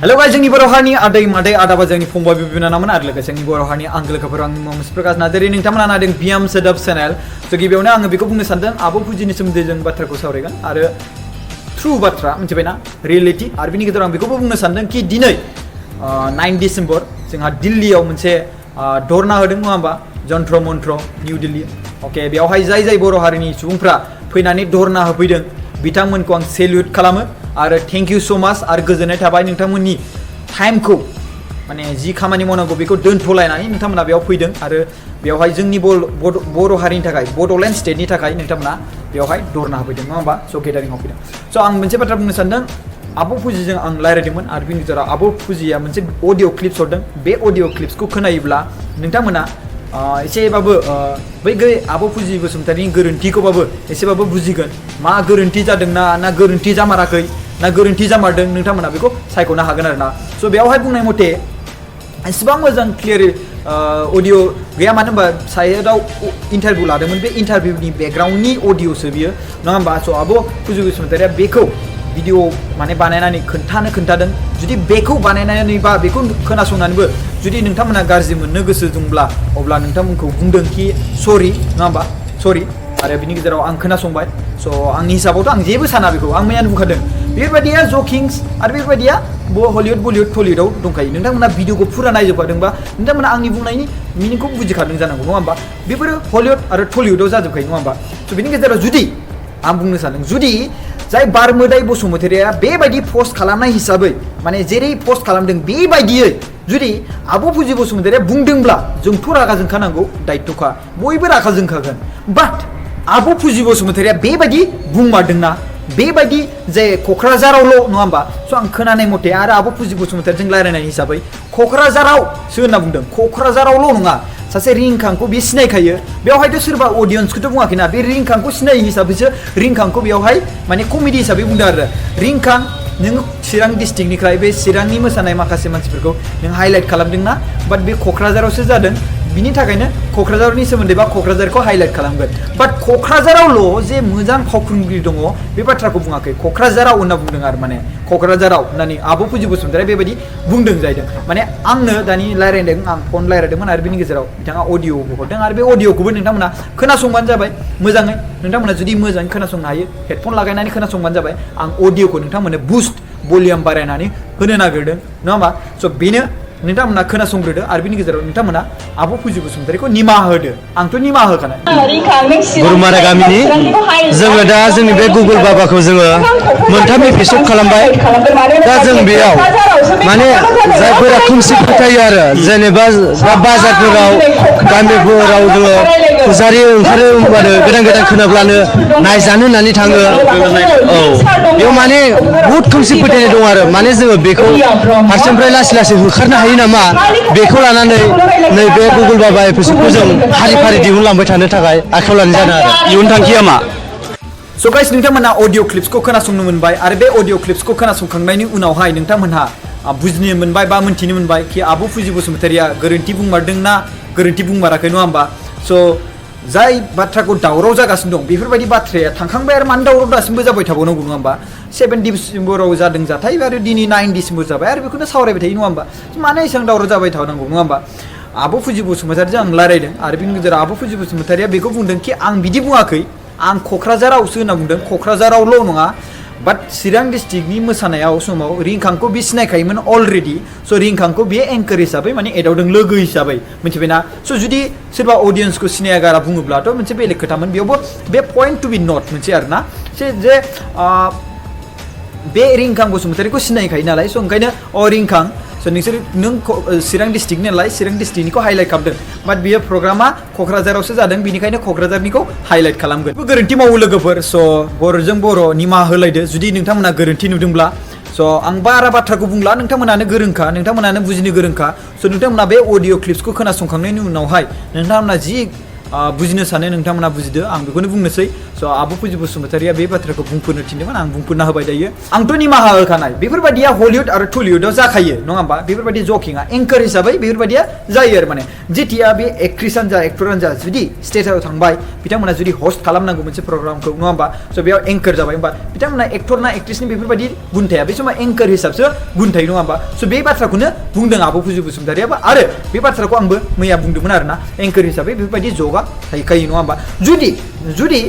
hello guys जोंनि बर' हारिनि आदै मादै आदाबा जोंनि फंबाय बिनानावमोन आरो लोगोसे जोंनि बर' हारिनि आंगो लोगोफोर आंनि मुं प्रकाश नार्जारी नोंथांमोना नायदों बियाम सोदोब चेनेल स' गिबियावनो आङो बेखौ बुंनो सानदों आब' फुजिनि सोमोन्दै जों बाथ्राखौ सावरायगोन आरो ट्रु बाथ्रा मिथिबायना रियेलिटि आरो बिनि गेजेराव आं बेखौबो बुंनो सानदों कि दिनै 9 डिसेम्बर जोंहा दिल्लीयाव मोनसे धरना होदों नङा होमबा जन्त्र मन्त्र निउ दिल्ली अके बेयावहाय जाय बर' हारिनि सुबुंफ्रा फैनानै धरना होफैदों बिथांमोनखौ आं सेल्युट खालामो आरो थेंक इउ सो माच आरो गोजोननाय थाबाय नोंथांमोननि टाइमखौ माने जि खामानि मावनांगौ बेखौ दोनथ'लायनानै नोंथांमोना बेयाव फैदों आरो बेयावहाय जोंनि बर' हारिनि थाखाय बड'लेण्ड स्टेटनि थाखाय नोंथांमोना बेयावहाय धरना होफैदों नङा होमबा स' गेदारिंआव फैदों स' आं मोनसे बाथ्रा बुंनो सानदों आब' फुजिजों आं रायज्लायदोंमोन आरो बिनि गेजेराव आब' फुजिया मोनसे अडिअ क्लिप्स हरदों बे अडिअ क्लिप्सखौ खोनायोब्ला नोंथांमोना एसेबाबो बै आब' फुजि बसुमतारीनि गोरोन्थिखौबाबो एसेबाबो बुजिगोन मा गोरोन्थि जादों ना गोरोन्थि जामाराखै ना गोरोन्थि जामारदों नोंथांमोना बेखौ सायख'नो हागोन आरो ना स' बेयावहाय बुंनाय मथे एसेबां मोजां क्लियार अडिअ गैया मानो होनबा साइडआव इन्टारभिउ लादोंमोन बे इन्टारभिउनि बेकग्राउन्डनि अडिअसो बियो नङा होमबा स' आब' फुजि बसुमतारीया बेखौ भिडिअ माने बानायनानै खोन्थादों जुदि बेखौ बानायनानै बा बेखौ खोनासंनानैबो जुदि नोंथांमोना गाज्रि मोननो गोसो दंब्ला अब्ला नोंथांमोनखौ बुंदों कि सरि नङा होमबा सरि आरो बिनि गेजेराव आं खोनासंबाय स' आंनि हिसाबावथ' आं जेबो साना बेखौ आं मैयानो बुंखादों बेफोरबायदिया जकिंस आरो बेफोरबायदिया हलिउड बलिउड टलिउडआव दंखायो नोंथांमोना भिडिअखौ फुरा नायजोबखादोंबा नोंथांमोना आंनि बुंनायनि मिनिंखौ बुजिखादों जानांगौ नङा होमबा बेफोरो हलिउड आरो टलिउडआव जाजोबखायो नङा होमबा स' बिनि गेजेराव जुदि आं बुंनो सानदों जुदि जाय बारमोदाय बसुमतारीया बेबायदि पस्ट खालामनाय हिसाबै माने जेरै पस्ट खालामदों बेबायदियै जुदि आब' फुजि बसुमतारीया बुंदोंब्ला जोंथ' रागा जोंखानांगौ दायित्वखा बयबो रागा जोंखागोन बाट आब' फुजि बसुमतारीया बेबायदि बुंमारदोंना बेबायदि जे क'क्राझारावल' नङा होमबा स' आं खोनानाय मथे आरो आब' फुजि बसुमतारीजों रायज्लायनाय हिसाबै क'क्राझारावसो होनना बुंदों क'क्राझारावल' नङा सासे रिंखांखौ बे सिनायखायो बेवहायथ' सोरबा अडियन्सखौथ' बुङाखैना बे रिंखांखौ सिनायै हिसाबैसो रिंखांखौ बेवहाय माने कमेडि हिसाबै बुंदों आरो रिंखां नों चिरां डिस्ट्रिक्टनिफ्राय बे चिरांनि मोसानाय माखासे मानसिफोरखौ नों हाइलाइट खालामदोंना बाट बे क'क्राझारावसो जादों बिनि थाखायनो क'क्राझारनि सोमोन्दै बा क'क्राझारखौ हाइलाइट खालामगोन बाट क'क्राझारावल' जे मोजां फावखुंग्रि दङ बे बाथ्राखौ बुङाखै क'क्राझाराव होनना बुंदों आरो माने क'क्राझाराव होननानै आब' फुजि बसुमतारीया बेबायदि बुंदों जाहैदों माने आंनो दानि रायज्लायदों आं फन रायज्लायदोंमोन आरो बिनि गेजेराव बिथाङा अडिअ'बो हरदों आरो बे अडिअ'खौबो नोंथांमोना खोनासंबानो जाबाय मोजाङै नोंथांमोना जुदि मोजाङै खोनासंनो हायो हेडफन लागायनानै खोनासंबानो जाबाय आं अडिअ'खौ नोंथांमोननो बुस्ट भलिउम बारायनानै होनो नागिरदों नङा होमबा स' बेनो नोंथांमोना खोनासंग्रोदो आरो बिनि गेजेराव नोंथांमोना आब' फुजि बसुमतारीखौ निमाहा होदो आंथ' निमाहा होखानाय बर'मारा गामिनि जोङो दा जोंनि बे गुगल बाबाखौ जोङो मोनथाम एपिसड खालामबाय दा जों बेयाव माने जायफोरा खोमसि फोथायो आरो जेनेबा दा बाजारफोराव गामिफोराव जोङो फुजारि ओंखारो होनबानो गोदान खोनाब्लानो नायजानो होननानै थाङो औ बेयाव माने बुहुद खोमसि फोथायनाय दं आरो माने जोङो बेखौ फारसेनिफ्राय लासै होखारनो हायो नामा बेखौ लानानै नैबे गुगल बाबा एपिसडखौ जों फारि दिहुनलांबाय थानो थाखाय आखायाव लानाय जादों आरो इयुन थांखिया मा स' गाइस नोंथांमोना अडिअ क्लिप्सखौ खोनासंनो मोनबाय आरो बे अडिअ क्लिप्सखौ खोनासंखांनायनि उनावहाय नोंथांमोनहा बुजिनो मोनबाय बा मोन्थिनो मोनबाय कि आब' फुजि बसुमतारीया गोरोन्थि बुंमारदोंना गोरोन्थि बुंमाराखै नङा होमबा स' जाय बाथ्राखौ दावराव जागासिनो दं बेफोरबायदि बाथ्राया थांखांबाय आरो मानो दावराव दासिमबो जाबाय थाबावनांगौ नङा होमबा 7 डिसेम्बराव जादों जाथाय आरो दिनै 9 डिसेम्बर जाबाय आरो बेखौनो सावरायबाय थायो नङा होमबा मानो एसेबां दावराव जाबाय थानांगौ नङा होमबा आब' फुजि बसुमतारीजों आं रायज्लायदों आरो बिनि गेजेराव आब' फुजि बसुमतारीया बेखौ बुंदों कि आं बिदि बुङाखै आं क'क्राझारावसो होनना बुंदों क'क्राझारावल' नङा बाट चिरां डिस्ट्रिक्टनि मोसानायाव समाव रिंखांखौ बे सिनायखायोमोन अलरेडि स' रिंखांखौ बे एंकार हिसाबै माने एदावदों लोगो हिसाबै मिथिबायना स' जुदि सोरबा अडियन्सखौ सिनायागारा बुङोब्लाथ' मोनसे बेलेग खोथामोन बेयावबो बे पइन्ट टु बि नट मोनसे आरोना जे बे रिंखां बसुमतारीखौ सिनायखायो नालाय स' ओंखायनो रिंखां स' नों चिरां डिस्ट्रिक्ट नालाय चिरां डिस्ट्रिक्टनिखौ हाइलाइट खालामदों बाट बियो प्रग्रामा क'क्राझारावसो जादों बिनिखायनो क'क्राझारनिखौ हाइलाइट खालामगोन गोरोन्थि मावो लोगोफोर स' बर'जों बर' निमाहा होलायदो जुदि नोंथांमोना गोरोन्थि नुदोंब्ला स' आं बारा बाथ्राखौ बुंला नोंथांमोनानो गोरोंखा नोंथांमोनानो बुजिनो गोरोंखा स' नोंथांमोना बे अडिअ क्लिप्सखौ खोनासंखांनायनि उनावहाय नोंथांमोना जि बुजिनो सानो नोंथांमोना बुजिदो आं बेखौनो बुंनोसै स' आब' फुजि बसुमतारिया बे बाथ्राखौ बुंफोरनो थिनदोंमोन आं बुंफोरना होबाय दायो आंथ' निमाहा होखानाय बेफोरबायदिया हलिउड आरो टलिउडआव जाखायो नङा होमबा बेफोरबायदि जकिंआ एंकार हिसाबै बेफोरबायदिया जायो आरो माने जेथिया बे एक्ट्रिसानो जा एक्टरानो जा जुदि स्टेजआव थांबाय बिथांमोना जुदि हस्ट खालामनांगौ मोनसे प्रग्रामखौ नङा होमबा स' बेयाव एंकार जाबाय होमबा बिथांमोना एक्टरना एक्ट्रिसनि बेफोरबायदि गुन थाया बे समाव एंकार हिसाबसो गुन थायो नङा होमबा स' बे बाथ्राखौनो बुंदों आब' फुजि बसुमतारियाबो आरो बे बाथ्राखौ आंबो मैया बुंदोंमोन आरोना एंकार हिसाबै बेफोरबायदि जगा थाहैखायो नङा होमबा जुदि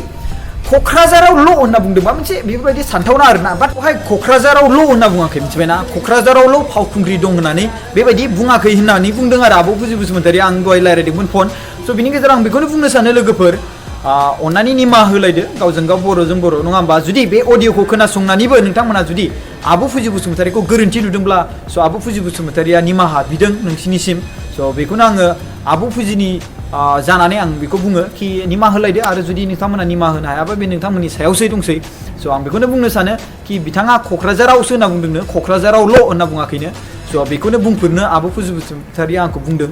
क'क्राझारावल' होनना बुंदोंबा मोनसे बेफोरबायदि सानथावना आरोना बाट बेवहाय क'क्राझारावल' होनना बुङाखै मिथिबायना क'क्राझारावल' फावखुंग्रि दं होननानै बेबायदि बुङाखै होननानै बुंदों आरो आब' फुजि बसुमतारिया आं दहाय रायज्लायदोंमोन फन स' बिनि गेजेराव आं बेखौनो बुंनो सानो लोगोफोर अन्नानै निमाहा होलायदो गावजों गाव बर'जों बर' नङा होमबा जुदि बे अडिअ'खौ खोनासंनानैबो नोंथांमोना जुदि आब' फुजि बसुमतारिखौ गोरोन्थि नुदोंब्ला स' आब' फुजि बसुमतारिया निमाहा बिदों नोंसिनिसिम स' बेखौनो आङो आब' फुजिनि जानानै आं बेखौ बुङो कि निमाहा होलायदो आरो जुदि नोंथांमोना निमाहा होनो हायाबा बे नोंथांमोननि सायावसो दंसै स' आं बेखौनो बुंनो सानो कि बिथाङा क'क्राझारावसो होनना बुंदोंनो क'क्राझारावल' होनना बुङाखैनो स' बेखौनो बुंफोरनो आब' फुजि बसुमतारिया आंखौ बुंदों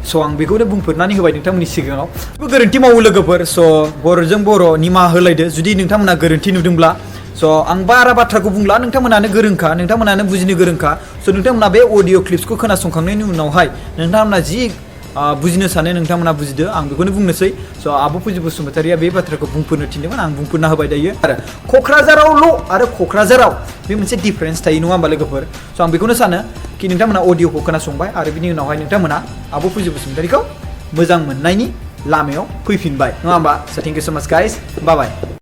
स' आं बेखौनो बुंफोरनानै होबाय नोंथांमोननि सिगाङाव गोरोन्थि मावो लोगोफोर स' बर'जों बर' निमाहा होलायदो जुदि नोंथांमोना गोरोन्थि नुदोंब्ला स' आं बारा बाथ्राखौ बुंला नोंथांमोनानो गोरोंखा नोंथांमोनानो बुजिनो गोरोंखा स' नोंथांमोना बे अडिअ' क्लिप्सखौ खोनासंखांनायनि उनावहाय नोंथांमोना जि बुजिनो सानो नोंथांमोना बुजिदो आं बेखौनो बुंनोसै स' आब' फुजि बसुमतारिया बे बाथ्राखौ बुंफोरनो थिनदोंमोन आं बुंफोरना होबाय दायो आरो क'क्राझारावल' आरो क'क्राझाराव बे मोनसे डिफारेन्स थायो नङा होमबा लोगोफोर स' आं बेखौनो सानो कि नोंथांमोना अडिअ'खौ खोनासंबाय आरो बिनि उनावहाय नोंथांमोना आब' फुजि बसुमतारिखौ मोजां मोननायनि लामायाव फैफिनबाय नङा होमबा स' थेंक इउ स' माच गाइस बाय बाय